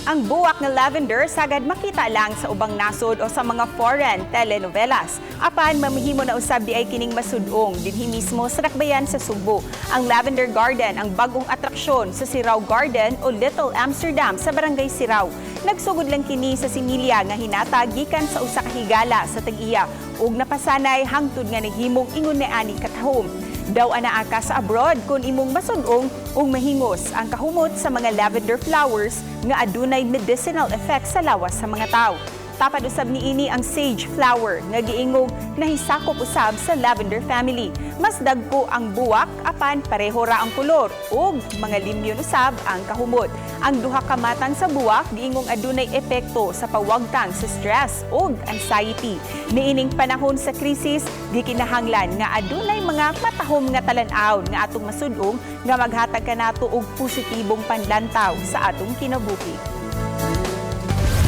Ang buwak nga lavender sagad makita lang sa ubang nasod o sa mga foreign telenovelas. Apan mamahimo na usab diay kining masudong dinhi mismo sa dakbayan sa Sugbo. Ang Lavender Garden ang bagong atraksyon sa Sirao Garden o Little Amsterdam sa Barangay Sirao. Nagsugod lang kini sa similya nga hinatag gikan sa usa ka higala sa tag-iya ug napasanay hangtod nga nahimong ingon ni ani katahom. Daw anaa ka sa abroad kung imong masudong ug mahingos ang kahumot sa mga lavender flowers nga adunay medicinal effect sa lawas sa mga tao. Tapad usab niini ang sage flower nga giingong nahisakop usab sa lavender family. Mas dagko ang buwak apan pareho ra ang kolor ug mga limyon usab ang kahumot. Ang duha ka matang sa buwak giingong adunay epekto sa pawagtang sa stress ug anxiety. Niining panahon sa krisis, gikinahanglan nga adunay mga matahom nga talan-aw nga atong masudong nga maghatag kanato og positibong panlantaw sa atong kinabuhi.